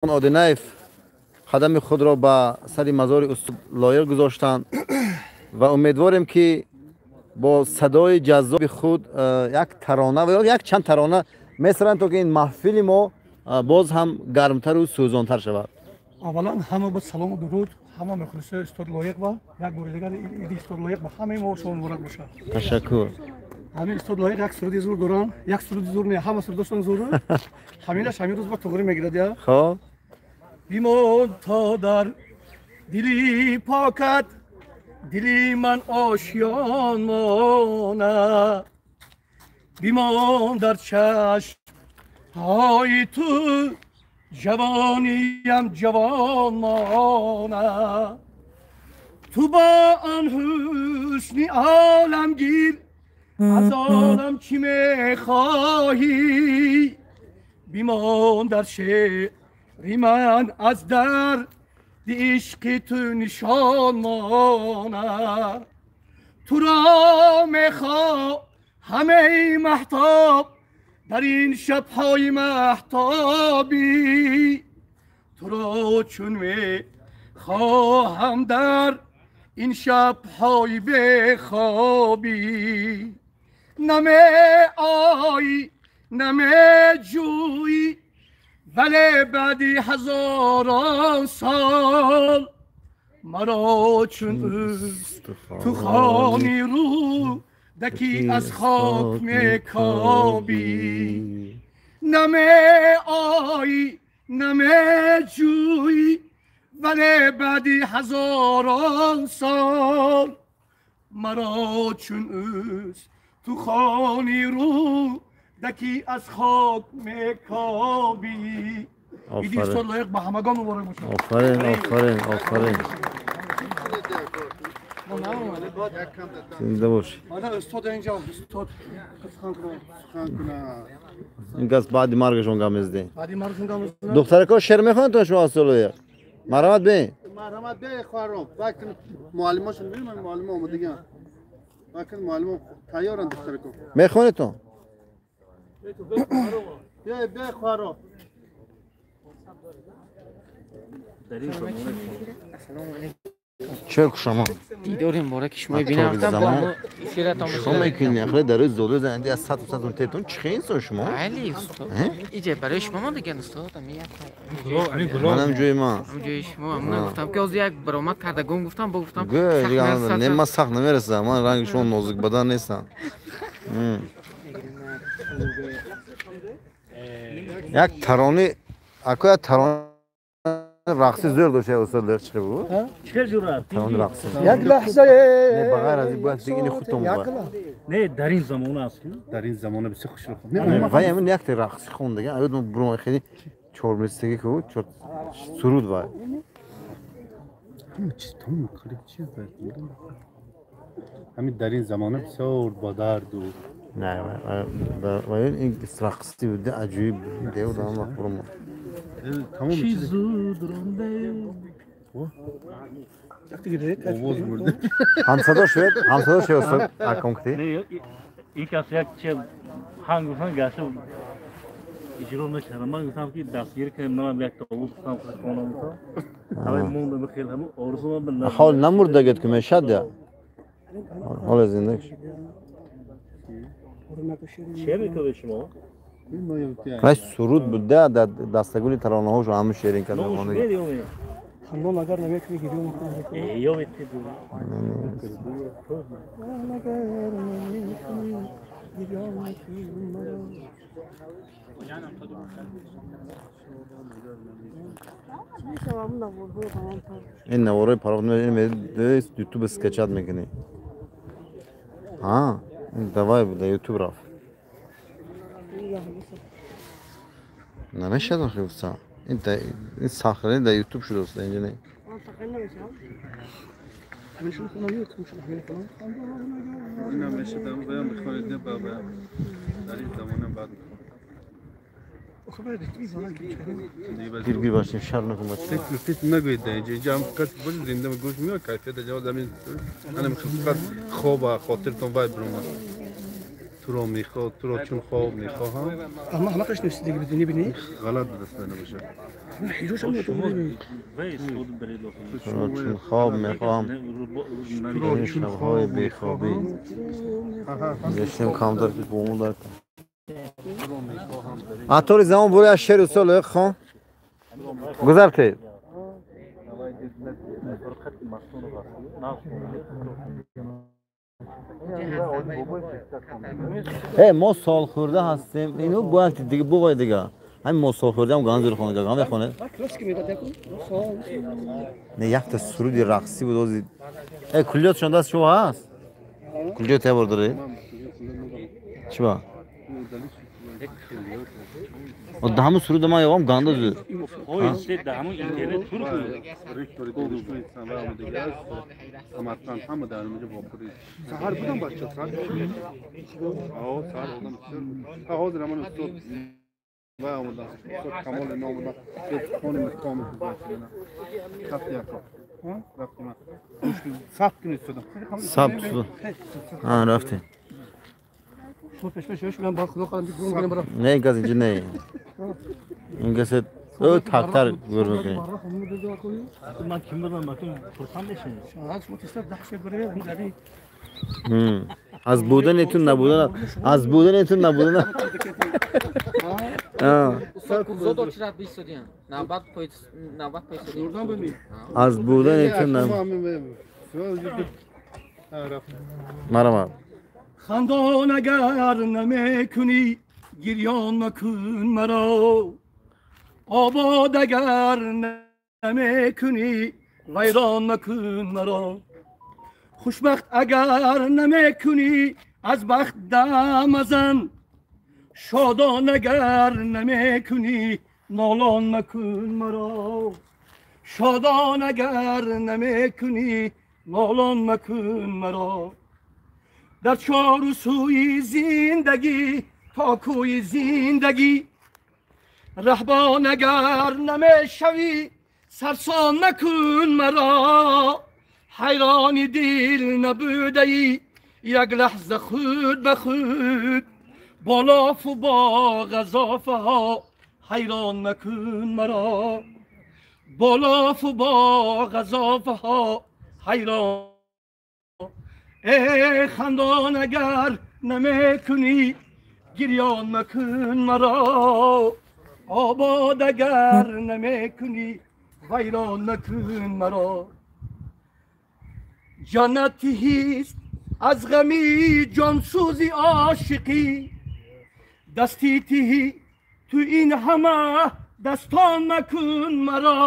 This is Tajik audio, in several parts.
Одинаев қадами худро ба сари мазори устод Лоиқ гузоштанд ва умедворем, ки бо садои ҷаззоби худ як тарона ва ё як чанд тарона месаранд, то ки ин маҳфили мо боз ҳам гармтару сӯзонтар шавад. Аввалан, ҳама ба салому дуруд, ҳама мухлисои устод Лоиқ ва як бори дигар иди устод Лоиқ ба ҳамаи мо шумо муборак бошад. Ташаккур. Ҳамин устод Лоиқ як суруди зур доранд, як суруди зур не, ҳама сурудашон зур, ҳаминаш ҳамин рӯз ба туғрӣ мегирад я. Хоб. Бимон то дар дили покат дили ман ошён монад, бимон дар чашмҳои ту ҷавониям ҷавон монад. Ту бо он ҳусни оламгир аз олам чӣ мехоҳӣ? Бимон дар шеъри ман аз дарди ишқи ту нишон монад. Туро мехоҳам, эй маҳтоб, дар ин шабҳои маҳтобӣ, туро чун мехоҳам дар ин шабҳои бехобӣ. Намеоӣ, намеҷӯӣ, вале баъди ҳазорон сол маро чун ту хони рӯдаки аз хок мекобӣ. Намеоӣ, намеҷӯӣ, вале баъди ҳазорон сол маро чун ту хони рӯдаки аз хок мекобӣ. Иди устод Лоиқ ба ҳамагон муборак бошад. Офарин, офарин, офарин, зинда бошӣ. Устод инҷо, устод сухан кунад. Ин кас баъди маргашон гап мезадем. Баъди маргашон гап мезадем. Духтарако шеър мехонанд то шумо устод Лоиқ? Марҳамат бе. Марҳамат бе, хоҳаром. Муаллимошон бинем, муаллимо омадагиан. Бакн муаллимо тайёранд, духтарако. Мехонедтон? Бе, бе, хоҳаром. Чой хушома. Дидори мубораки шумо бинам. Шумо мекунед ахле дар рӯзи зодрӯз анди аз сад сад тетон чӣ инсон шумо? Бале, устод. Иҷа барои шумо мондаган, устод. Манам ҷои ман. Ҷои шумо. Ман гуфтам, ки ҳозир як баромад кардагон гуфтам, бо гуфтам. Не, ман сахт намерасам. Ман ранги шумо нозукбадан нестам. Як тарони, ако як тарони рақси зӯр дошта, устод Лоиқ, чӣ буд? Чӣ ҷура? Тарони рақси. Як лаҳза. Не, ба ғайр аз ин бояд диги ини худтон бояд. Не, дар ин замона аст. Дар ин замона бисёр хушро. Вай ҳамин якте рақси хондага, аюд мо бурон хеле чорместаги ку, чор суруд вай. Ҳама чиз тамом қариб чиз ҳамин дар ин замона бисёр бо дарду. Не, вай ин рақси буда аҷоиб деву дам вақт бурон. Тамом чӣ зуд ронде. Овоз бурда. Ҳамсадо шуд, ҳамсадо шуд, устод, аком кти. Не, ин кас як чи ҳанг гуфтан гаша иҷро накардам. Ман гуфтам, ки дастгирӣ кунем, манам як овоз гуфтам, хонам гуфтам. Ҳамин мондам хел ҳамин орзумам. Ҳол намурдагед ку мешад я. Ҳол зинда. Чӣ мекунед шумо? Вай суруд буда дар дастагули таронаҳошо ҳамин шерин карда хондаги. Хандон агар намекунӣ, гирё мекунӣ. Агар намекунӣ, гирё мекунӣ. Ин навораи пароқ ютуб скачать мекунӣ. Давай буда ютуб рафт. Намешавад охи гуфтам. Ин сахрани дар ютуб шуда, уста, инҷа не. Гиргир бошем, шар накун бача. Фикр нагӯед дар инҷа. Инҷа ҳам фақат бошед зинда гӯш меояд, кайфият ҷавоб замин. Ана фақат хоба хотиртон вай биромад. Туро мехоҳ, туро чун хоб мехоҳам. Ама ҳама қаш нест дига бидини бини. Ғалат даст набошад. Туро чун хоб мехоҳам. Туро чун шабҳои бехобӣ. Гузаштем камтар ки бому дар. Атори замон бури аз шеъри устод Лоиқ хон. Гузарте. Мо солхӯрда ҳастем. Ино бояд дига буғои дига. Ҳамин мо солхӯрдаам ганзур хона гаган мехонед. Не якта суруди рақсӣ буд ози. Куллиётшон даст шумо ҳаст? Куллиёт я бор доред? Чӣ ба? Ҳамун суруд ман ёвам ганда зуд. Саҳар будам бача, саҳар. Саҳар одам. Ҳозир ҳамон устод ва омада. Устод Камол ино омада. Хоним комил рафти яко. Рафти ман. Сабт кунед судам. Сабт суд. Рафти. Не газ инҷа не. Ин гасе тактар гур мекунед. Ман ким будам, пурсам мешавед. Аз буданетун набудан, аз буданетун набудан. Аз буданетун набудан. Марамад. Хандон агар намекунӣ гирён макун маро, обод агар намекунӣ вайрон макун маро, хушбахт агар намекунӣ аз бахт дамазан, шодон агар намекунӣ нолон макун маро, шодон агар намекунӣ нолон макун маро. Дар чору сӯи зиндагӣ то кӯи зиндагӣ раҳбон агар намешавӣ сарсон макун маро, ҳайрони дил набудаӣ як лаҳза худ ба худ, бо лофу бо ғазофаҳо ҳайрон макун маро, бо лофу бо ғазофаҳо ҳайрон. Эй хандон агар намекунӣ гирён макун маро, обод агар намекунӣ вайрон макун маро. Ҷаннат тиҳист аз ғами ҷонсӯзи ошиқӣ, дасти тиҳӣ ту ин ҳама дастон макун маро.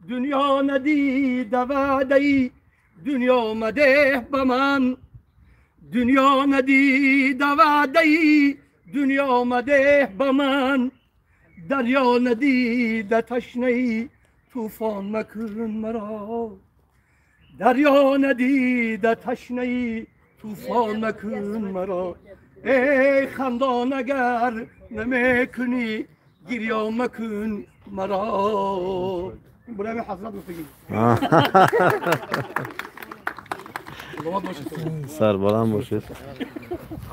Дунё надида ваъдаи дунё мадеҳ ба ман, дунё надида ваъдаи дунё мадеҳ ба ман, дарё надида ташнаи тӯфон макун маро, дарё надида ташнаи тӯфон макун маро. Эй хандон агар намекунӣ гирён макун маро. Бурами ҳазрат гуфтагӣ. Сарбаланд бошед.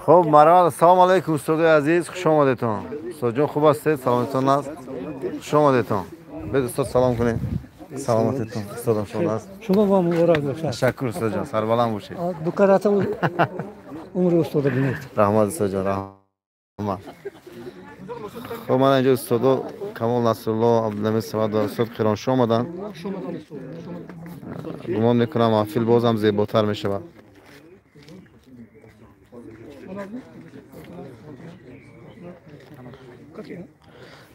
Хуб, марҳамат. Ассалому алайкум устодои азиз, хуш омадетон. Устодҷон хуб ҳастед? Саломатон аст? Хуш омадетон. Бед устод салом кунед. Саломатетон. Устодам шод аст. Шумо ва муборак бошад. Ташаккур устодҷон, сарбаланд бошед. Ду карата умри устода бинед. Раҳмат устодҷон, раҳмат. Хуб, ман инҷо устодо Камол Насрулло, Абдулҳамид Самад ва устод Қироншо омаданд. Гумон мекунам маҳфил бозам зеботар мешавад.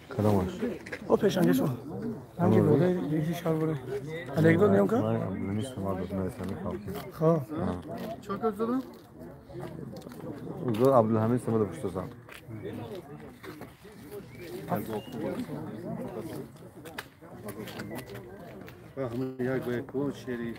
Кадомаш? О пешанги шумо. Ранги бодаи рехи шалвори. Алегдо неём ка? Абдулҳамид Самад нависандаи халқӣ. Хо. Чӣ кор задам? Устод Абдулҳамид Самадов пуштосам. Як ба як шери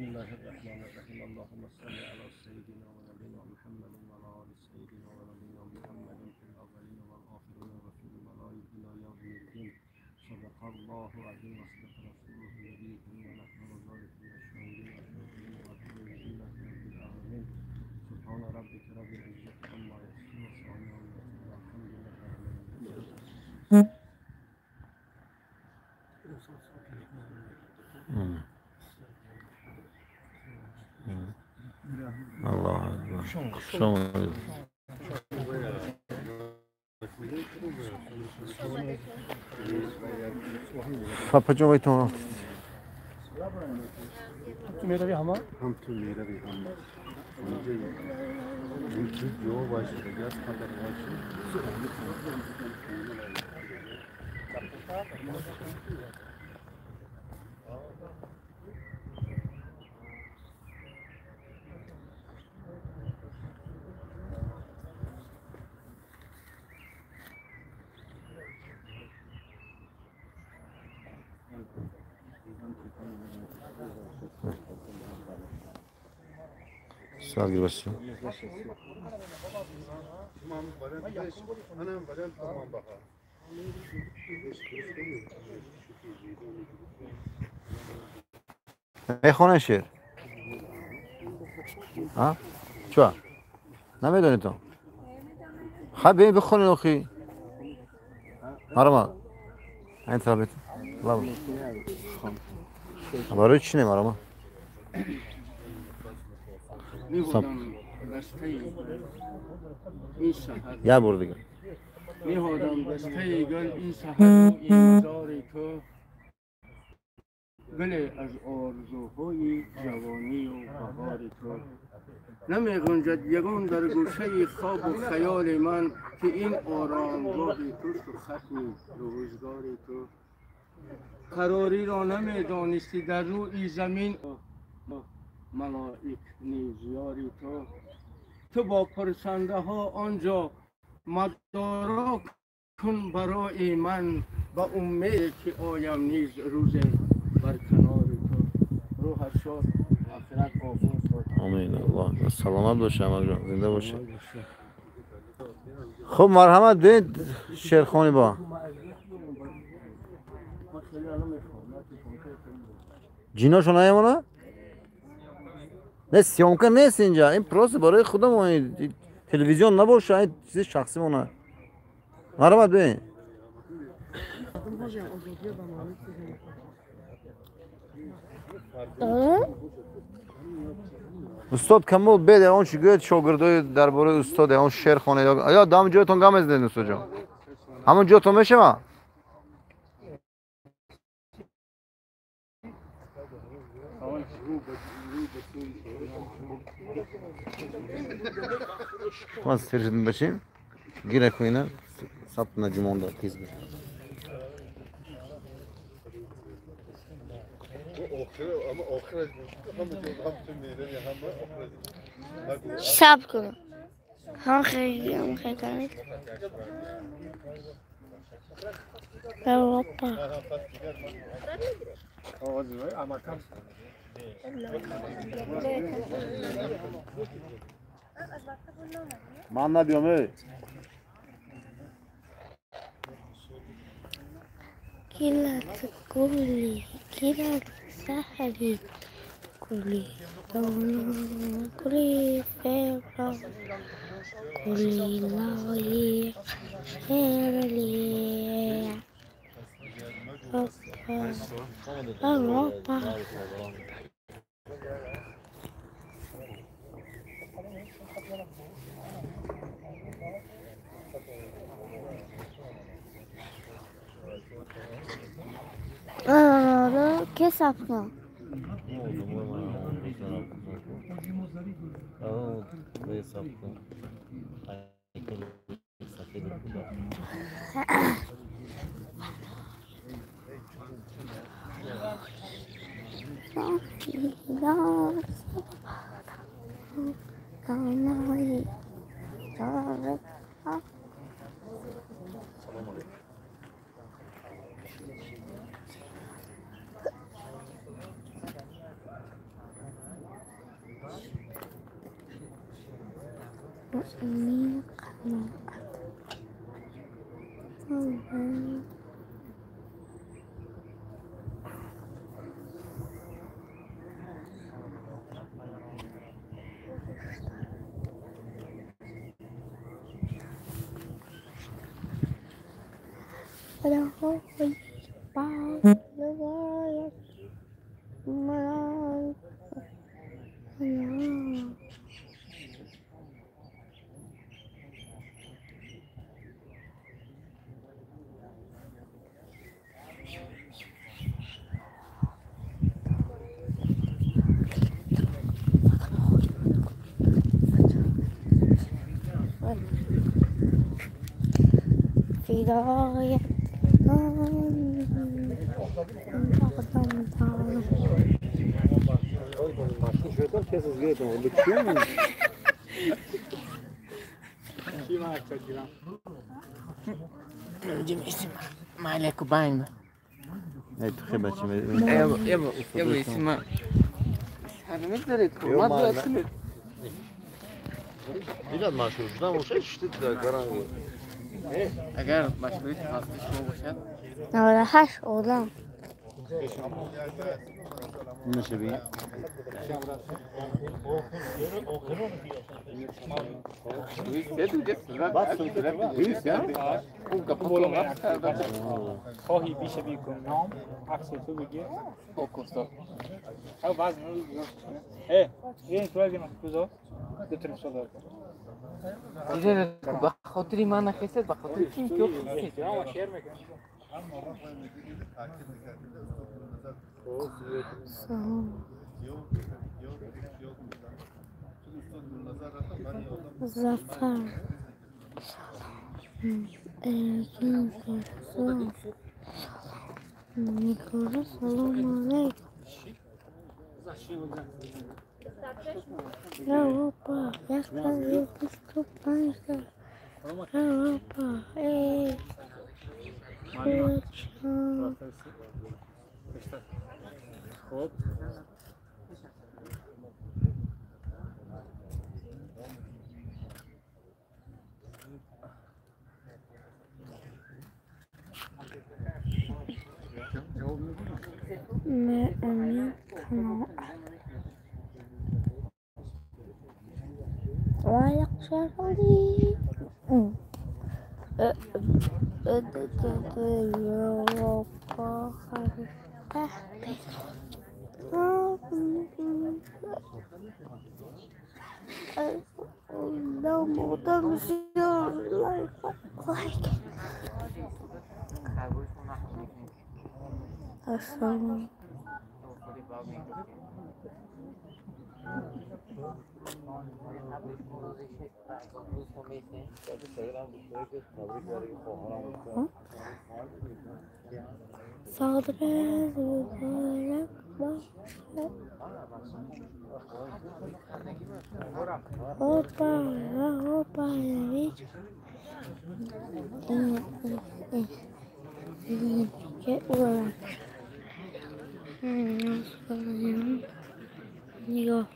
بسم الله الرحمن الرحيم اللهم صل على سيدنا ونبينا محمد وعلى آل سيدنا ونبينا محمد في الأولين والآخرين وفي الملائكة إلى يوم الدين. صدق الله العظيم وصدق رسوله النبي ونحن على ذلك من الشاهدين والشاكرين والحمد لله رب العالمين. سبحان ربك رب العزة عما يصفون وسلام على المرسلين والحمد لله رب العالمين. الله أكبر. شلون پاپا جون تو میروی همه هم تو میروی همه جو باشه گاز خطر باشه. سال باشه. میخونه شعر؟ ها؟ چرا؟ نمیدونی تو؟ خب ببین بخونین آخی. آرام. این طرف لب. برای چی نیم آرام؟ یه بار دیگه. می‌هادم دسته گل این سحر و این مزار تو، گل از آرزوهای جوانی و بهار تو. نمی گنجد یگان در گوشه خواب و خیال من که این آرامگاه توست و ختم روزگار تو. قراری را نمی دانستی در روی زمین، ملائک نیز یاری تو. تو با پرسنده ها آنجا مدارا کن برای من، با امید که آیم نیز روز بر کنار تو. روح شاد، آخرت آباد باد. آمین. الله سلامت باشه احمد جان، زنده باشه. خب مرحمت بید شعرخوانی با جیناشو نیامونه؟ نه съёмка нест инҷа, ин просто барои худамон, телевизион набоша, ин чизи шахсимона. Марҳамат бибин. Устод Камол бед он чӣ гӯяд шогирдои дар бораи устод, он шеър хонед ё дам ҷоятон гам мезанед устод ҷон? Ҳамон ҷоятон мешава? Ман сержидим бачим. Гира куина сабт наҷумонда тез бир. Сабт кунам. Ҳам хеле ҳам хеле. Опа. Ман набиём эй. Килат гули, килат саҳри, гули доно, гули феро, гули лоиқ, шерли. Опа, опа. Ро ке сабт кун. Агар машғулияти ҳастӣ шумо бошад, 98 одам. خواهی بیشه گمنام عکس تو بگیر. به خاطر من نخیستد، به خاطر کیم که خیستد. Зафар салом алейкум. Опа, 125. Опа, эй. خب صدر مبارک باشد. Опа, опа, نگاه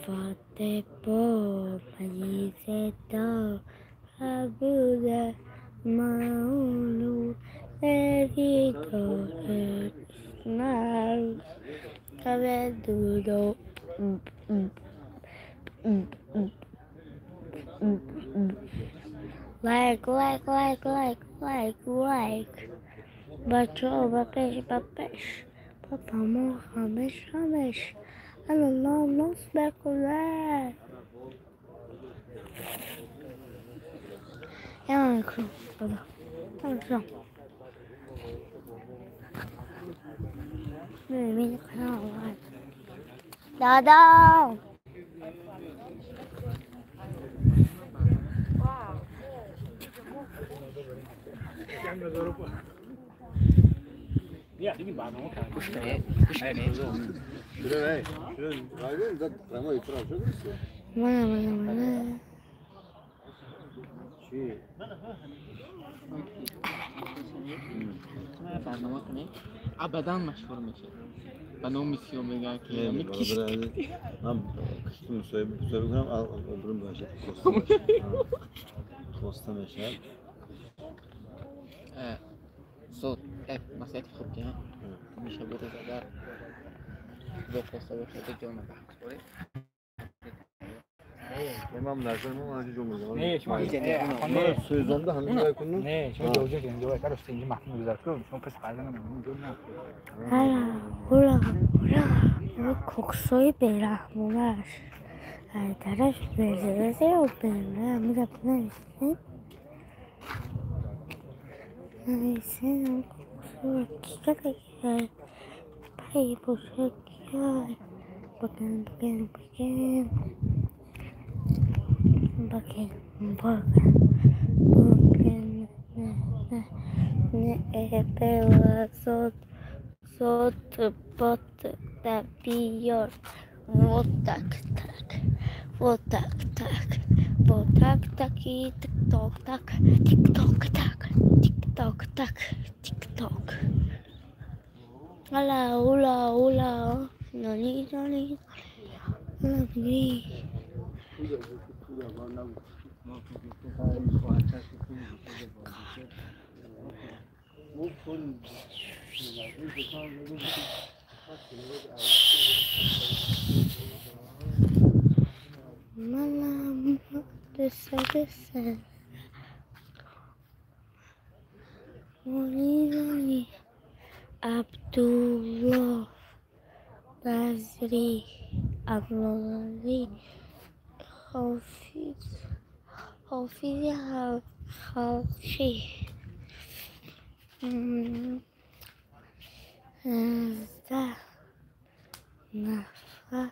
فاطمه مجيزة أبوذا مولود الذي تسمع تبدو. Лайк, лайк, лайк, лайк, лайк, лайк. Бачаҳо, ба пеш, ба пеш, ба памо ҳамеш, ҳамеш. Ана ном нос бекунад. Дадам. برنامه کنه ابدا مشهور میشه به نام سیو میگن که من کشتی مصاحبه کنم آبروم باشه خواسته میشه صوت مسئله خوب که میشه بود اگر خواسته باشه جان بحث کنه. امام نظر ما از جمهور نه شما نه سوزنده همین جای کنن نه شما جوجه که اینجا کارو اینجا محکوم گذار کن شما پس قرار نمیدونم نه. هلا هلا کوکسوی بی‌رحمانش طرف برزه و بره میرفت نمیسن کوکسوی پی باشه بکن بکن بکن بکن بکن بکن نه نه صوت صوت بات بیار вот так так вот так так вот так так и тик-ток так тик-ток так тик-ток так тик-ток. Ола ола ола нани нани нани. عبدالله نظری عبدالله حافظ حافظ خلقی 10 نفر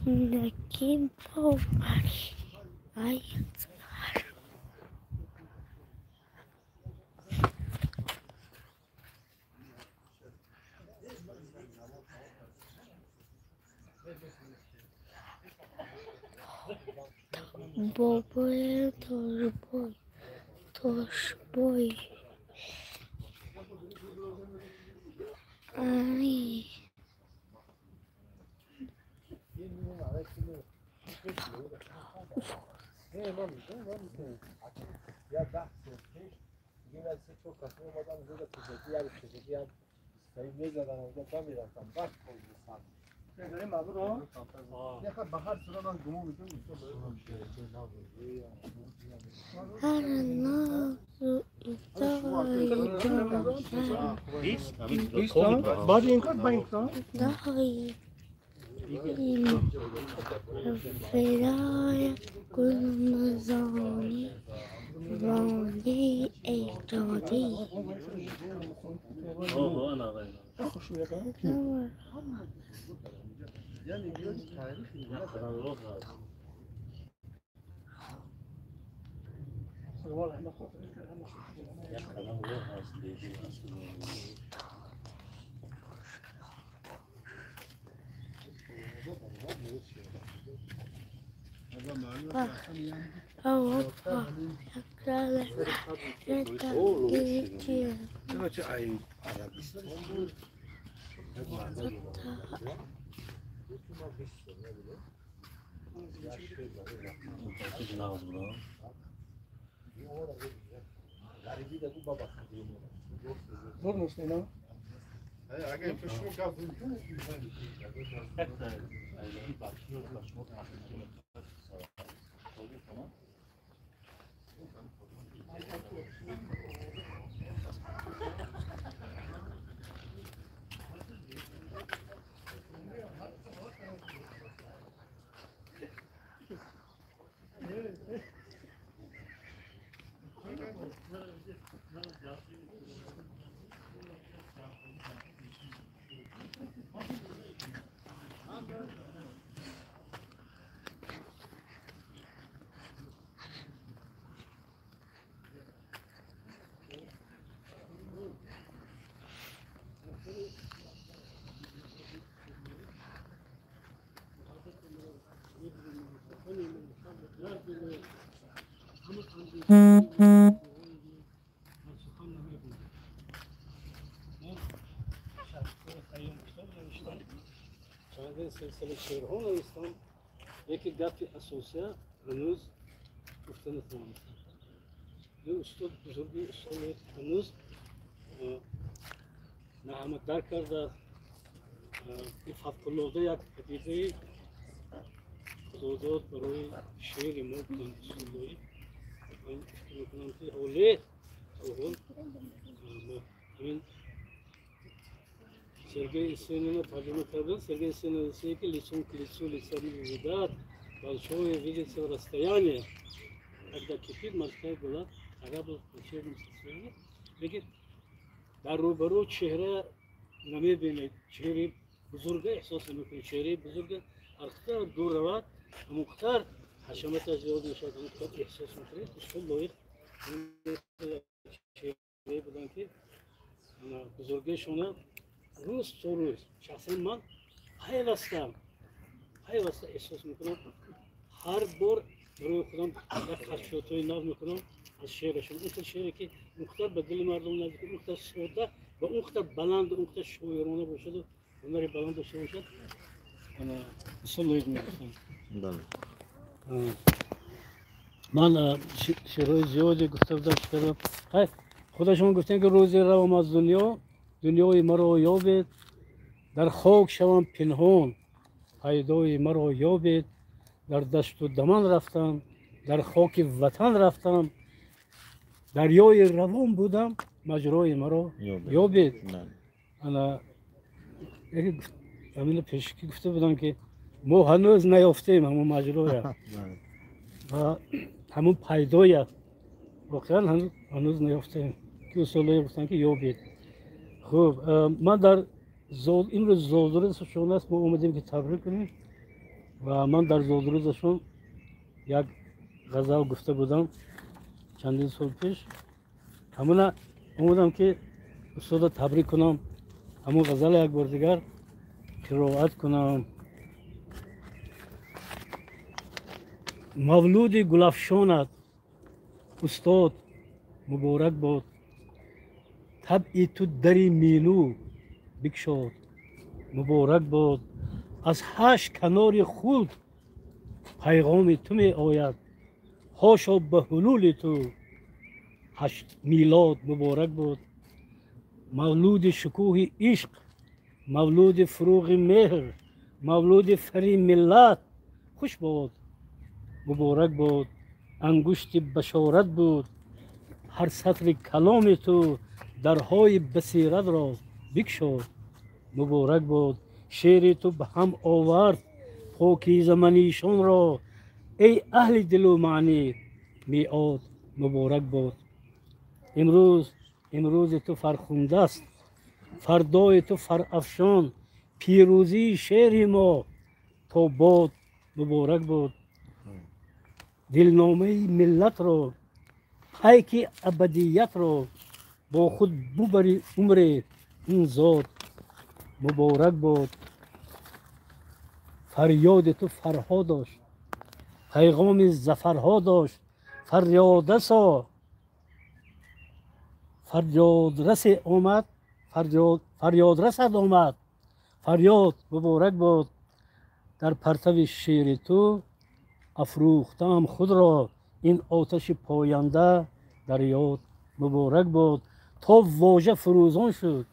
زندگی باوری آید. بابای تاشبوی تاشبوی ای سلسله شعرها نوشتم. یکی گپ اساسیه هنوز گفته نتوانستم. یه استاد بزرگی استاد هنوز نه همه درک کرده. این فوق‌العاده یک پدیده خداداد برای شعر ما بودن استادایی. من فکر میکنم که حاله تا حال ما همین Сергей Есенина тарҷума кардан. Сергей Есенин нависае ки лицом к лицу лица не видать, большое видится в расстоянии. Когда кипит морская гладь, корабль в плачевном состоянии. Лекин дар рӯбарӯ чеҳра намебинед, чеҳраи бузурга эҳсос намекунед. Чеҳраи бузурга ҳар қадар дур равад, ҳамон қадар ҳашаматаш зиёд мешавад, ҳамон қадар эҳсос мекунед. Устод Лоиқ чеҳрае буданд ки бузургиашона рӯз то рӯз шахсан ман пайваста эҳсос мекунам. Ҳар бор барои худам як кашфиётҳои нав мекунам аз шеърашон. Он қадар шеъре ки он қадар ба дили мардум наздик, он қадар сода ва он қадар баланд, он қадар шоирона бошаду ҳунари баланд дошта бошад. Устод Лоиқ мегуфтам. Ман шеърҳои зиёде гуфта будам, чикардам. Худашон гуфтанд ки рӯзе равам аз дунё, дунёи маро ёбед, дар хок шавам пинҳон, пайдои маро ёбед, дар дашту даман рафтам, дар хоки ватан рафтам, дарёи равон будам, маҷрои маро ёбед. Ана ҳамина пешакӣ гуфта будам ки мо ҳанӯз наёфтем ҳамон маҷроя ва ҳамон пайдоя воқеан ҳанӯз наёфтем ки устод Лоиқ гуфтанд ки ёбед. Хуб, ман дар имрӯз зодрӯзашон аст, мо омадем ки табрик кунем ва ман дар зодрӯзашон як ғазал гуфта будам чандин сол пеш. Ҳамона омадам ки устода табрик кунам, ҳамон ғазала як бор дигар қироат кунам. Мавлуди гулафшонат устод муборак бод, табъи ту дари мину бикшод муборак бод, аз ҳашт канори хулд пайғоми ту меояд, ҳошо ба ҳулули ту ҳашт милод муборак бод. Мавлуди шукӯҳи ишқ, мавлуди фурӯғи меҳр, мавлуди фари миллат хуш бод муборак бод. Ангушти башорат буд ҳар сатри каломи ту, дарҳои басиратро бикшод муборак бод. Шеъри ту ба ҳам овард покизаманишонро, эй аҳли дилу маънӣ меод муборак бод. Имрӯзи ту фархундааст, фардои ту фарафшон, пирӯзии шеъри мо то бод муборак бод. Дилномаи миллатро, пайки абадиятро бо худ бубари умре ин зод муборак бод. Фарёди ту фарҳо дошт, пайғоми зафарҳо дошт, фарёдрасе омад, фарёдрасад омад, фарёд муборак бод. Дар партави шеъри ту афрӯхтаам худро, ин оташи поянда дар ёд муборак бод. То вожа фурӯзон шуд,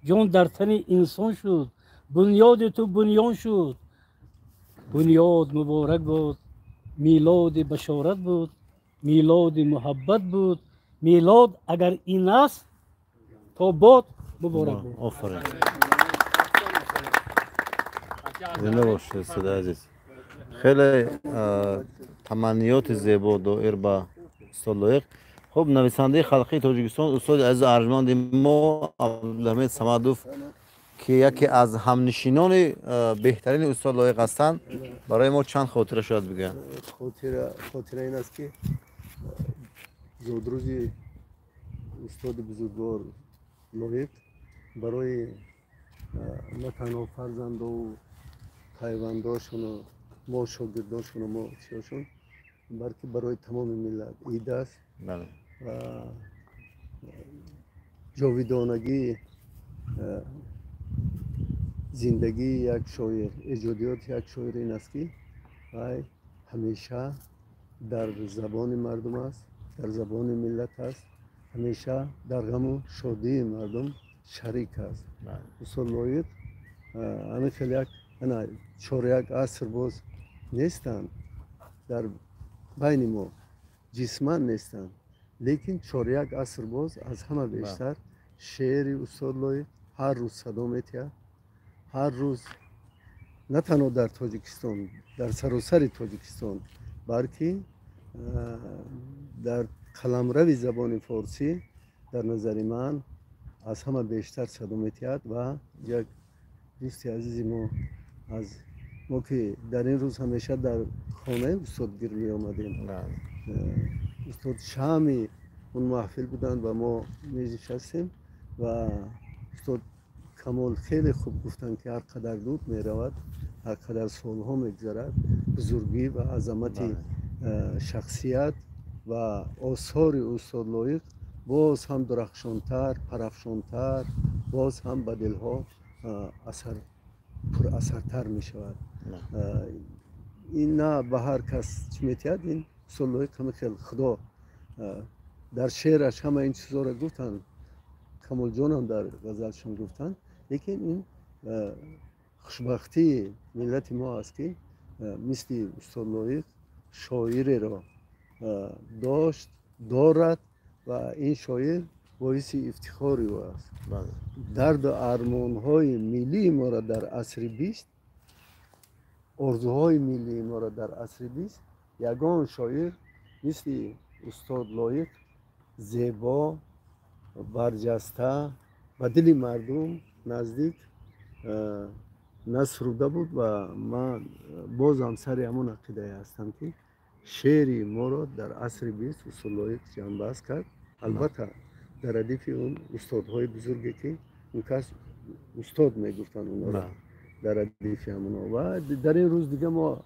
ҷон дар тани инсон шуд, бунёди ту бунён шуд, бунёд муборак бод. Милоди башорат буд, милоди муҳаббат буд. Милод агар ин аст, то бод муборак буд. Офарин, зинда бошед, устоди азиз. Хеле таманниёти зебо доир ба устод Лоиқ. Хуб, нависандаи халқии Тоҷикистон, устоди азизу арҷманди мо Абдулҳамид Самадов, ки яке аз ҳамнишинони беҳтарини устод Лоиқ ҳастанд, барои мо чанд хотира шояд бигӯянд. Хотира ин аст, ки зодрӯзи устоди бузургвор Лоиқ барои на танҳо фарзандову пайвандошону мо, шогирдошону мо чиёшон, балки барои тамоми миллат ид аст ва ҷовидонагии зиндагии як шоир, эҷодиёти як шоир ин аст, ки вай ҳамеша дар забони мардум аст, дар забони миллат аст, ҳамеша дар ғаму шодии мардум шарик аст. Устод Лоиқ ҳамин хел як ана чоряк аср боз нестанд дар байни мо, ҷисман нестанд, лекин чоряк аср боз аз ҳама бештар шеъри устод Лоиқ ҳар рӯз садо метиҳад, ҳар рӯз на танҳо дар Тоҷикистон, дар саросари Тоҷикистон, балки дар қаламрави забони форсӣ дар назари ман аз ҳама бештар садо метиҳад. Ва як дӯсти азизи мо, аз мо, ки дар ин рӯз ҳамеша дар хонаи устод гир меомадем, устод шами он маҳфил буданд ва мо менишастем ва устод Камол хеле хуб гуфтанд, ки ҳар қадар дур меравад, ҳар қадар солҳо мегузарад, бузургӣ ва азамати шахсият ва осори устод Лоиқ боз ҳам дурахшонтар, парафшонтар, боз ҳам ба дилҳо асар пурасартар мешавад. Ин на ба ҳар кас чӣ метиҳад, ин устод Лоиқ ҳама хел худо дар шеъраш ҳама ин чизҳоро гуфтанд, Камолҷонам дар ғазалшон гуфтанд, лекин ин хушбахтии миллати мо аст, ки мисли устод Лоиқ шоиреро дошт, дорад ва ин шоир боиси ифтихори ӯ аст. Дарду армонҳои миллии моро дар асри бист, орзуҳои миллии моро дар асри бист ягон шоир мисли устод Лоиқ зебо, барҷаста, ба дили мардум наздик насруда буд. Ва ман бозам сари ҳамон ақидае ҳастам, ки шеъри моро дар асри бист устод Лоиқ ҷамъбаст кард, албатта дар радифи он устодҳои бузурге, ки он кас устод мегуфтанд онҳоро, дар радифи ҳамонҳо. Ва дар ин рӯз дига мо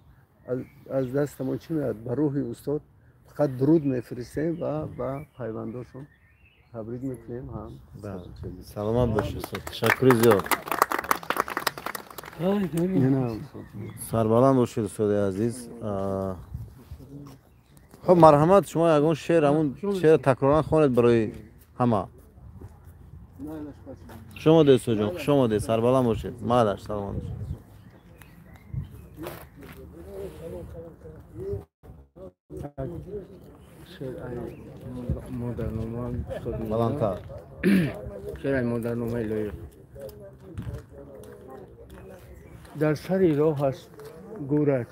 аз дастамон чӣ меояд, ба рӯҳи устод фақат дуруд мефиристем ва ба пайвандошон табрик мекунем. Ҳам саломат бошед, устод, ташаккури зиёд, сарбаланд бошед, устоди азиз. Хуб, марҳамат, шумо ягон шеър, ҳамун шеър такроран хонед барои ҳама. Хуш омадед, устодҷон, хуш омадед, сарбаланд бошед. Майлаш, саломат бошед. Баландтар. Шеъри модарномаи Лоиқ. Дар сари роҳ аст гӯрат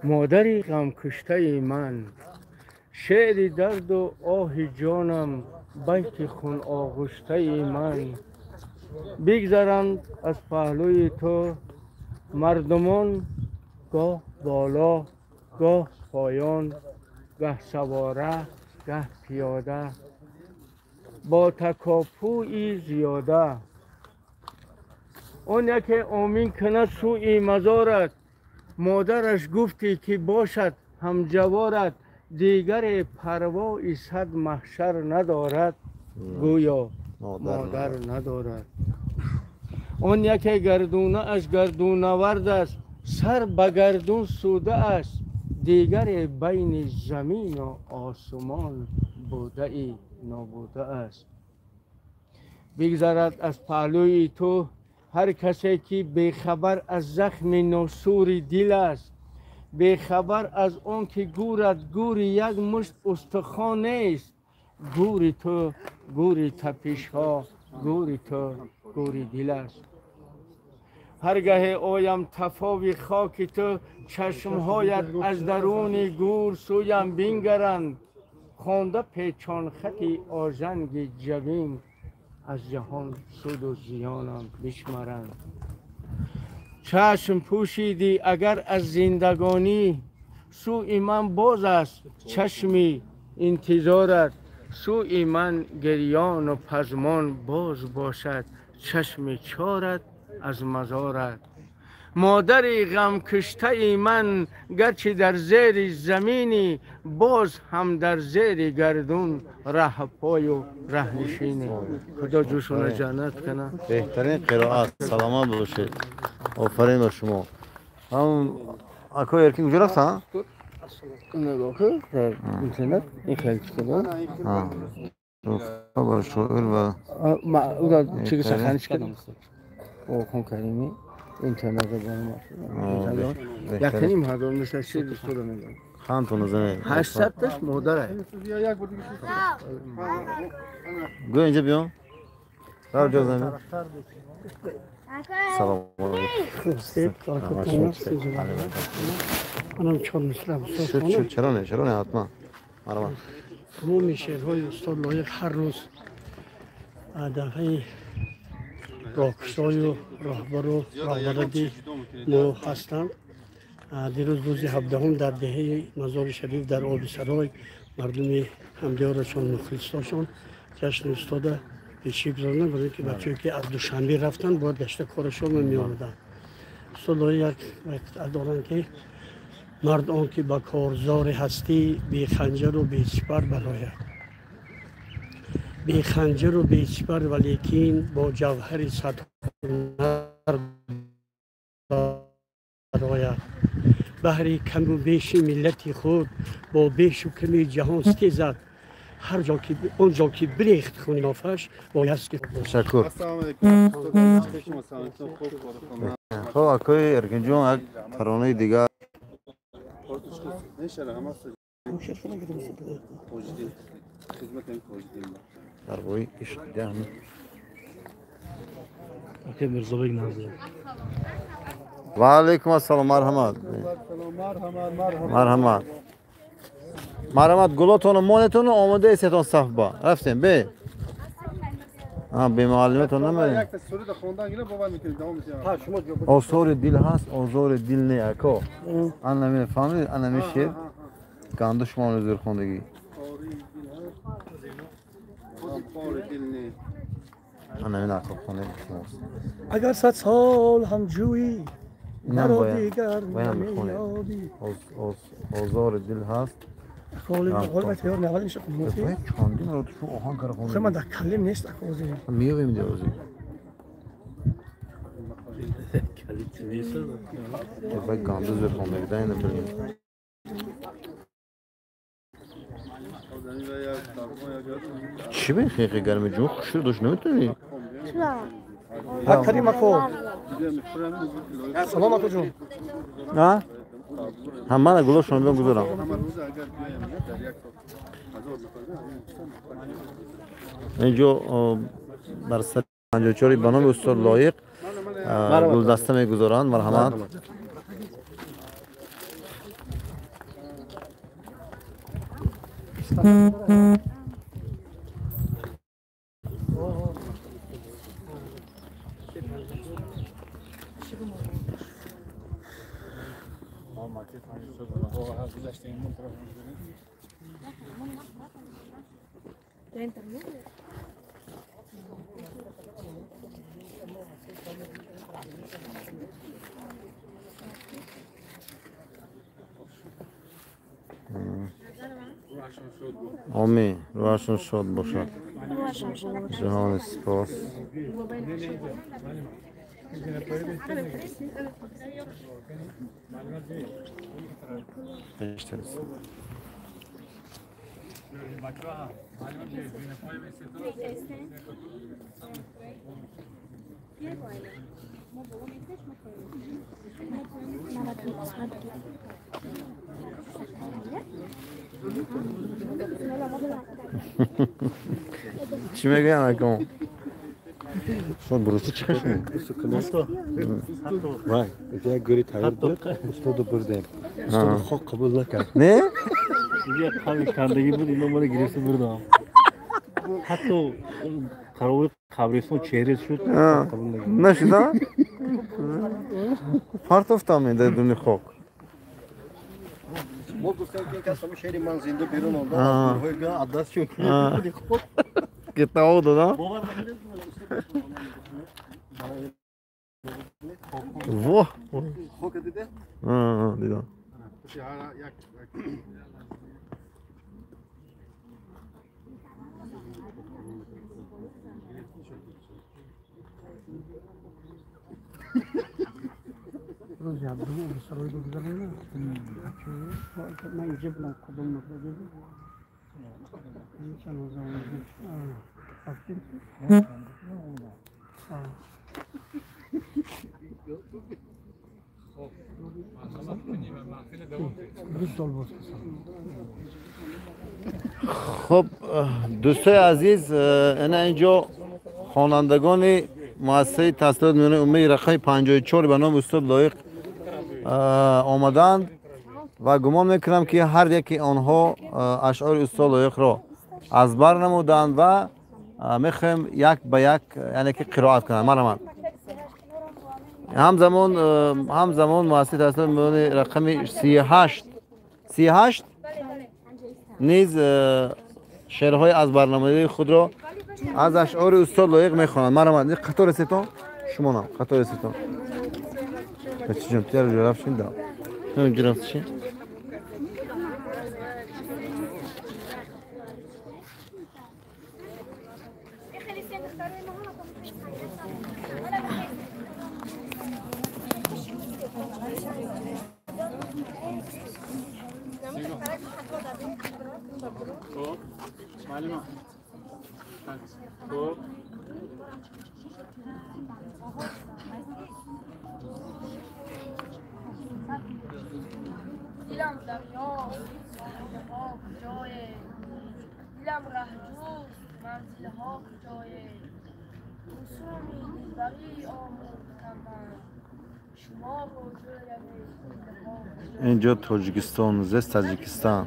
модари ғамкуштаи ман, шеъри дарду оҳи ҷонам, байти хуноғуштаи ман. Бигзаранд аз паҳлӯи ту мардумон, гоҳ боло, гоҳ поён, гаҳ савора, гаҳ пиёда, бо такопӯи зиёда. Он яке омин кунад сӯи мазорат, модараш гуфтӣ ки бошад ҳамҷаворат, дигаре парвои сад маҳшар надорад, гӯё модар надорад. Он яке гардунааш гардунавард аст, сар ба гардун суда аст, дигаре байни замину осумон будаи нобуда аст. Бигзарад аз паҳлӯи ту ҳар касе, ки бехабар аз захми носури дил аст, Бехабар аз он ки гӯрат гӯри як мушт устухон нест. Гӯри ту гӯри тапишҳо, гӯри ту гӯри дил аст. Ҳаргаҳе оям тафови хоки ту, чашмҳоят аз даруни гӯр сӯям бингаранд. Хонда печон хати ожанги ҷабин, аз ҷаҳон суду зиёнам бишмаранд. Чашм пӯшидӣ агар аз зиндагонӣ, сӯи ман боз аст чашми интизорат. Сӯи ман гирёну пазмон боз бошад чашми чорат аз мазорат. Модари ғамкуштаи ман гарчи дар зери заминӣ, боз ҳам дар зери гардун раҳпою раҳнишинӣ. Худо ҷӯшона ҷаннат кунад. Беҳтарин қироат, саломат бошед, офарин ба шумо. Ҳам акои Эркин куҷо рафтанд? Нигоҳ кун дар интернет, ин хеле чиз бар шоир ва ура чизи саханиш кардам. Охон Карими интернет якним ҳазор мисл шир истода мегӯям. Хантон занед. 800 таш модарай. Гӯ инҷа биём. Рав ҷо замин. Салом алейкум. Манам чор мисра. Чаро не, чаро не, ҳатман. Марҳамат. Тамоми шеърҳои устод Лоиқ ҳар рӯз дафъаи роҳкушою роҳбару роҳбаради мо ҳастанд. Дирӯз рӯзи 17 дар деҳаи Мазори Шариф дар Оби Сарой мардуми ҳамдиёрашон, мухлисошон ҷашни устода пешӣ гузаронанд, барои ки бачаҳое ки аз Душанбе рафтанд бояд гашта корашонро меомаданд. Устод Лоиқ як қитъа доранд ки мард он ки ба корзори ҳастӣ беханҷару бесипар барояд, беханҷару бесипар, валекин бо ҷавҳари садҳунар барояд. Баҳри каму беши миллати худ бо бешу ками ҷаҳон стезад. Ҳар ҷо ки он ҷо ки бирехт хуни нофаш бояд ки. Ташаккур. Хоб, акои Эркинҷон, як таронаи дигар. Дар бораи ишқ дигаҳ. Акай Мирзобек Назир. Ва алайкум ассалом, марҳамат. Марҳамат. Марҳамат, гулотону монетону омода истетон саф ба. Рафтем, бе. Бе муаллиматон намерем. Осори дил ҳаст, озори дил не, ако. Ана мефаҳмед, ана мешер. Ганду шумо зӯрхондагӣ. Ана мин ако хондаги шумост. Агар 100 сол ҳам ҷӯӣ маро дигар намеёбӣ. Озори дил ҳаст. Чандин ро шу оҳанг кара хонда. Ман дар калим нест ако озир. Меёбем ди озир. Вай ганду зӯрхондагӣ да ина билем. Чӣ бехеқи гарми ҷон хушрӯ дошт наметавонӣ? Карим ако. Салом ако ҷон. А? Ҳамана гулошон биём гузорам. Инҷо бар сари 54 ба номи устод Лоиқ гулдаста мегузоранд. Марҳамат. Омин, рӯҳашон шод бошад. Ҷаҳони сипос. Чӣ мегӯям акон? Устод бурусти чӣ хашм? Вай, як гӯри тайёр буд, устоду бурдем. Устоду хок қабул накард. Не? Як қавли кандагӣ буд, ино мана гирифта бурдам. Ҳатто қарори қабристон чеҳрез шуд. Нашуда? Партофтам дар дуни хок. Мо гуфтем ки ин кас ҳамун шеъри ман зинда берун онда аз даст шуд. Китоб додам? Воҳ! Хока диде? Дидам. Рӯзи ҳабдум сарои гузаронда. Ман инҷа будам, қабул накарда. Чанд рӯз рафтем. Хуб, дӯстои азиз, ина инҷо хонандагони муассисаи таҳсилоти миёнаи умумии рақами 54 ба номи устод Лоиқ омаданд ва гумон мекунам ки ҳар яки онҳо ашъори устод Лоиқро аз бар намуданд ва мехоҳем як ба як, яъне ки қироат кунанд. Марҳамат. Ҳамзамон муассисаи таҳсилоти миёнаи рақами 38 низ шеърҳои аз барномаи худро аз ашъори устод Лоиқ мехонанд. Марҳамат, қатор ресетон, шумонам қатор ресетон. Бачаҷон, ту яро рафтшин да. Гирафтшин. دلم دریاست، ساحل‌ها کجایه؟ دلم رهجوست، منزل‌ها کجایه؟ رسومی دلبری آموختم من، شما رو جویم دلها کجایه؟ اینجا تاجیکستان، زست تاجیکستان.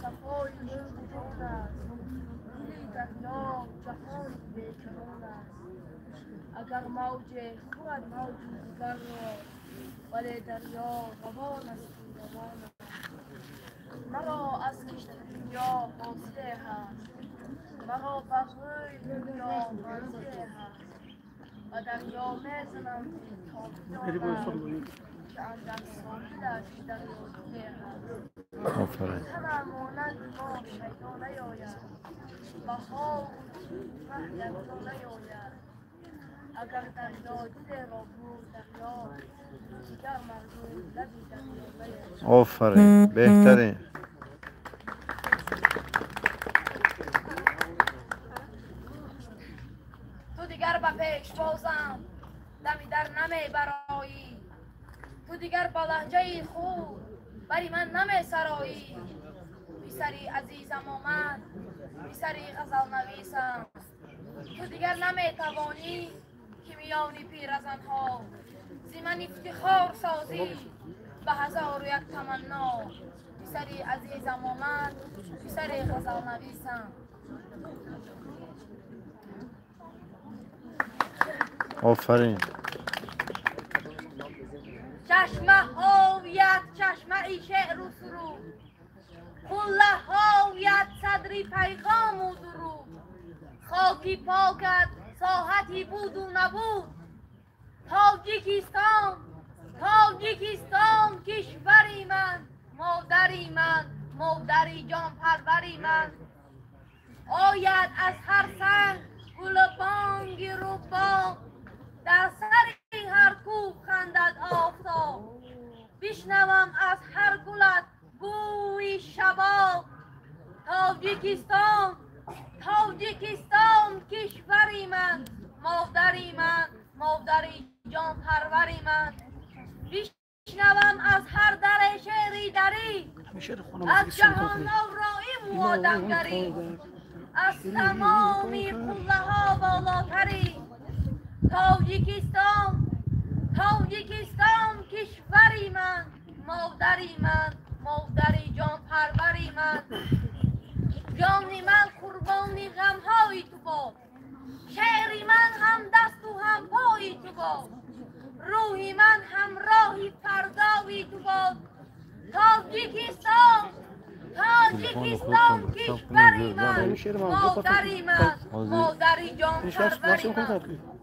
صفای ملک جان است، دل دریا جهان بیکران است. اگر موج خورد موج دیگر را، ولی دریا روان است روان است. مرا از کشت دنیا حاصله هست، مرا بر روی دنیا منزله هست. و دریا میزنم تا بدانم که اندر ساحلش دریا دله هست. همه مانند ما شیدا نیاید، بهار و مه دریا نیاید. اگر دریا دل را برد دریا، دیگر مردم لبی دریا نیاید. آفرین، بهترین. تو دیگر به پیشوازم دمی در نمیبرایی، تو دیگر با لهجه خود بری من نمیسرایی. پسری عزیزم آمد، پسری غزل نویسم، تو دیگر نمیتوانی که میان پیرزنها زی من افتخار سازی به هزار و یک تمنا. پسری عزیزم آمد، پسری غزل نویسم. آفرین. چشمه هاویت چشمه ای شعر و سرود، قله هاویت صدری پیغام و درود. خاکی پاکت ساحتی بود و نبود. تاجیکستان، تاجیکستان کشوری من، مادری من، مادری جان پروری من. آید از هر سنگ گل بانگ رباب، در سر هر کوه خندد آفتاب. بشنوم از هر گلت بوی شباب. تاجیکستان، تاجیکستان کشوری من، مادری من، مادری جان پروری من. بشنوم از ҳайдарӣ, аз ҷаҳоновроӣ одамгарӣ, аз тамоми қуллаҳо болотарӣ. Тоҷикистон, Тоҷикистон кишвари ман, модари ман, модари ҷонпарвари ман. Ҷони ман қурбони ғамҳои ту бод, шеъри ман ҳам дасту ҳам пои ту бод, рӯҳи ман ҳамроҳи фардои ту бод. Тоҷикистон, Тоҷикистон кишвари ман, модари ман, модари ҷонпарвари ман.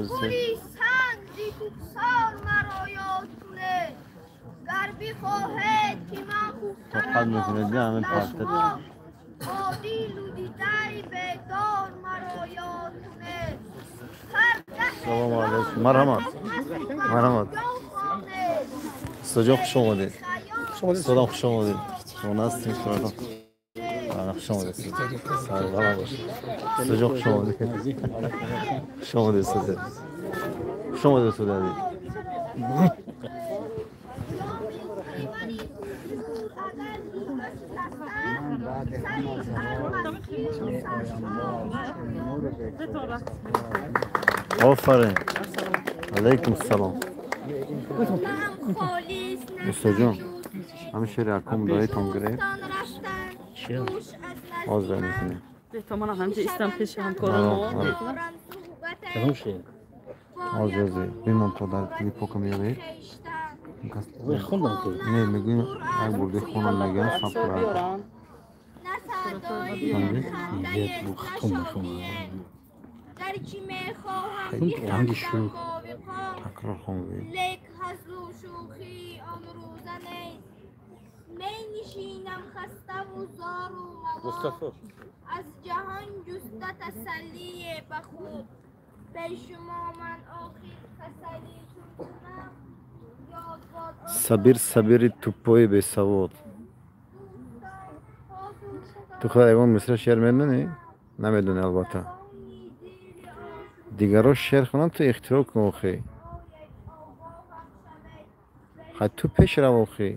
Гули санг зи кӯҳсор маро ёд кунед, гар бихоҳед ки ман хубтарам бо дилу дидаи бедор маро ёд кунед. Салому алайкум. Марҳамат, марҳамат. Устодҷон, хуш омадед. Устодам, хуш омадед. Шумо ҳастед? Хуш омадед. Сарбаланд бошед. Устодҷон, хуш омадед. Хуш омадед, устод. Хуш омадед, устод азиз. Офарин. Алайкум салом. Устодҷон, ҳамин шеъри аком даитон гиред. Ҳозир мекунем. Ман ҳамҷа истам пеши ҳамкорон мо. Кадом шеър? Ҳозир, ҳозир. Бимон то дар клипока меёбед. Хондам ки. Не, мегӯем як бурде хонам мегӯям сабр кунед. Оҳанги шӯх. Такрор хон гӯед. Лек ҳазлу шӯхӣ он рӯза нест, менишинам хаставу зору малол, аз ҷаҳон ҷуста тасаллие ба худ. Бешумо ман охир касалӣ чун кунам, ёд бод. Сабир, сабири тупои бесавод. Ту худ ягон мисра шеър медонӣ? Намедонӣ, албатта. Дигарро шеър хонанд, ту ихтироъ кун охӣ. Хай, ту пеш рав охӣ.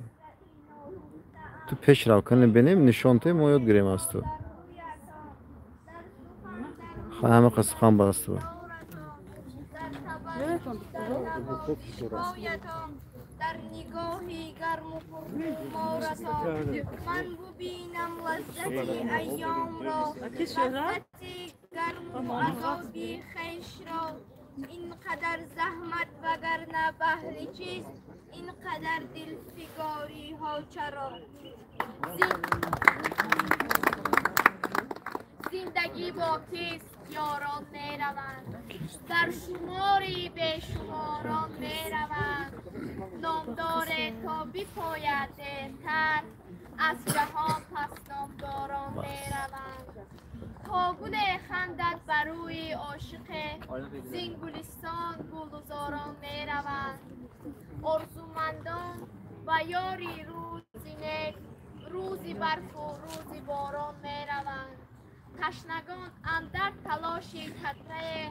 Ту пеш рав, кани бинем, нишон те, мо ёд гирем аз ту. Хай, ҳама қад сухан ба аз ту. Дар нигоҳи гарму пурхуморатон ман бубинам лаззати айёмро, лаззати гарму азоби хешро. Ин қадар заҳмат вагарна баҳри чист, ин қадар дилфигориҳо чаро? Зиндагӣ бо кист ёрон мераванд, дар шумори бешуморон мераванд. Номдоре то бипояд дертар, аз ҷаҳон пас номдорон мераванд. То гуле хандад бар рӯи ошиқе, зин гулистон гулузорон мераванд. Орзумандон ба ёри рӯзи нек, рӯзи барфу рӯзи борон мераванд. Ташнагон андар талоши қатрае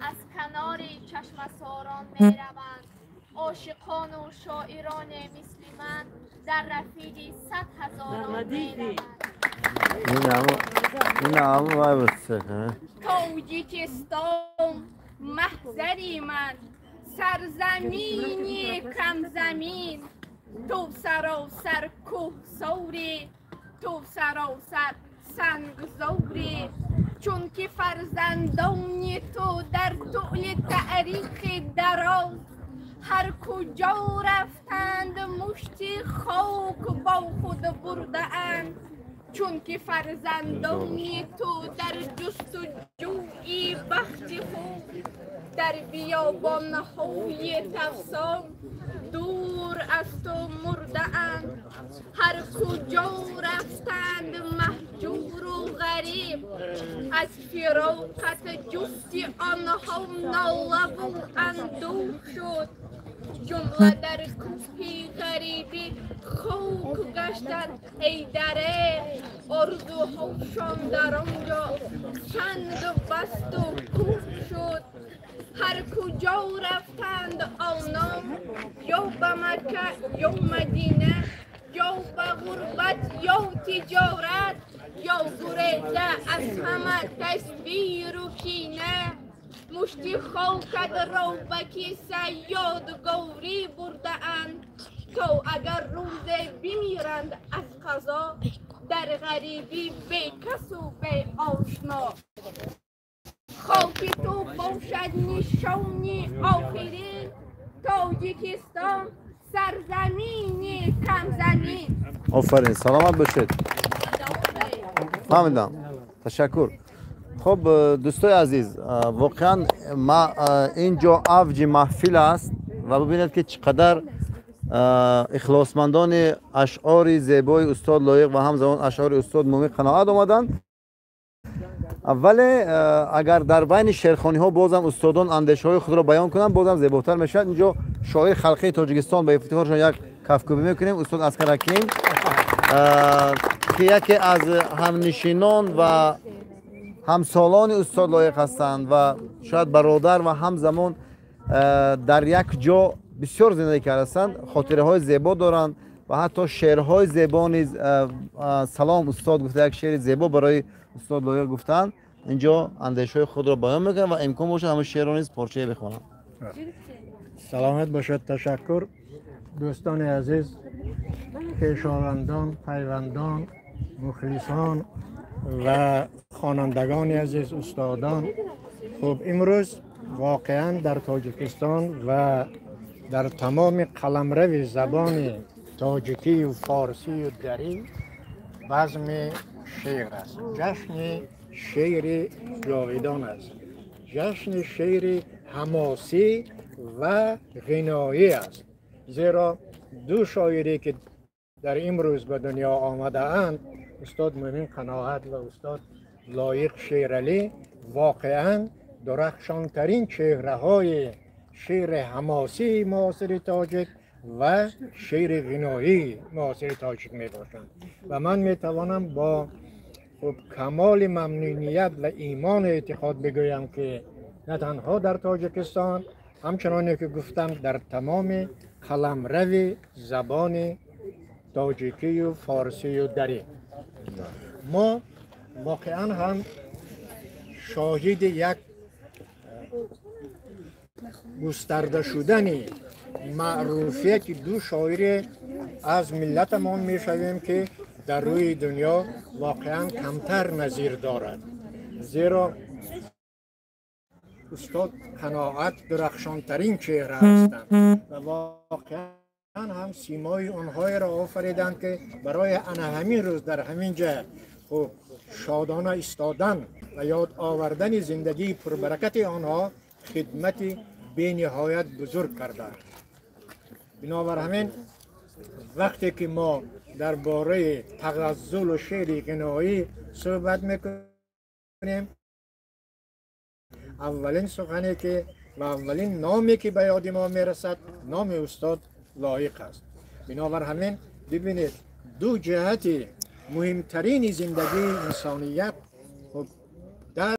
аз канори чашмасорон мераванд. Ошиқону шоироне мисли ман дар рафиди 100 ҳазорон мераванд. Тоҷикистон маҳзари ман, сарзамини камзамин, ту саросар кӯҳсорӣ, ту саросар сангзорӣ. Чунки фарзандони ту дар тӯли таърихи дароз ҳар куҷо рафтанд мушти хок бо худ бурдаанд. Чунки фарзандони ту дар ҷустуҷӯи бахти худ дар биёбонҳои тафсон дур аз ту мурдаанд. Ҳар куҷо рафтанд маҳҷуру ғариб, аз фироқат ҷуфти онҳо нолаву андӯҳ шуд. Ҷумла дар кӯҳи ғарибӣ хок гаштанд эй даре, орзуҳошон дар он ҷо санг асту кӯҳ шуд. Ҳар куҷо рафтанд онон, ё ба Макка ё Мадина, ё ба ғурбат ё тиҷорат, ё гуреза аз ҳама тасвиру кина. Мушти хокат ро ба киса ёдгорӣ бурдаанд, то агар рӯзе бимиранд аз қазо, дар ғарибӣ бекасу беошно. Хоки ту бошад нишони охирин, Тоҷикистон сарзамини камзамин. Офарин, саломат бошед. Фаҳмидам, ташаккур. Хуб, дӯстои азиз, воқеан ин ҷо авҷи маҳфил аст ва бибинед, ки чӣ қадар ихлосмандони ашъори зебои устод Лоиқ ва ҳамзамон ашъори устод Мӯмин Қаноат омаданд. Вале агар дар байни шеърхониҳо бозам устодон андешаҳои худро баён кунанд, бозам зеботар мешавад. Инҷо шоири халқии Тоҷикистон, ба ифтихоршон як кафкӯбӣ мекунем, устод Аскар Ҳаким, ки яке аз ҳамнишинон ва ҳамсолони устод Лоиқ ҳастанд ва шояд бародар ва ҳамзамон дар як ҷо бисёр зиндагӣ кардастанд, хотираҳои зебо доранд ва ҳатто шеърҳои зебо низ. Салом устод гуфта, як шеъри зебо барои устод Лоиқ гуфтанд. Инҷо андешаҳои худро баён мекунанд ва имкон бошад, ҳамон шеърро низ порчае бихонам. Саломат бошад, ташаккур. Дӯстони азиз, хешовандон, пайвандон, мухлисон ва хонандагони азиз, устодон, хуб, имрӯз воқеан дар Тоҷикистон ва дар тамоми қаламрави забони тоҷикию форсию дарӣ базми шеър аст, ҷашни шеъри ҷовидон аст, ҷашни шеъри ҳамосӣ ва ғиноӣ аст, зеро ду шоире ки дар имрӯз ба дунё омадаанд, устод Мӯмин Қаноат ва устод Лоиқ Шералӣ, воқеан дурахшонтарин чеҳраҳои шеъри ҳамосии муосири тоҷик ва шеъри ғиноии муосири тоҷик мебошанд. Ва ман метавонам бо хуб камоли мамнуният ва имону эътиқод бигӯям, ки на танҳо дар Тоҷикистон, ҳамчуноне ки гуфтам, дар тамоми қаламрави забони тоҷикию форсию дарӣ мо воқеан ҳам шоҳиди як густарда шудани маъруфияти ду шоире аз миллатамон мешавем, ки дар рӯи дунё воқеан камтар назир дорад, зеро устод Қаноат дурахшонтарин чеҳра ҳастанд ва воқеан ҳам симои онҳоеро офариданд, ки барои ана ҳамин рӯз дар ҳамин ҷа хуб шодона истодан ва ёд овардани зиндагии пурбаракати онҳо хидмати бениҳоят бузург карданд. Бинобар ҳамин, вақте ки мо дар бораи тағаззулу шеъри ғиноӣ суҳбат мекунем, аввалин сухане ки ва аввалин номе ки ба ёди мо мерасад, номи устод Лоиқ аст. Бинобар ҳамин, бибинед, ду ҷиҳати муҳимтарини зиндагии инсоният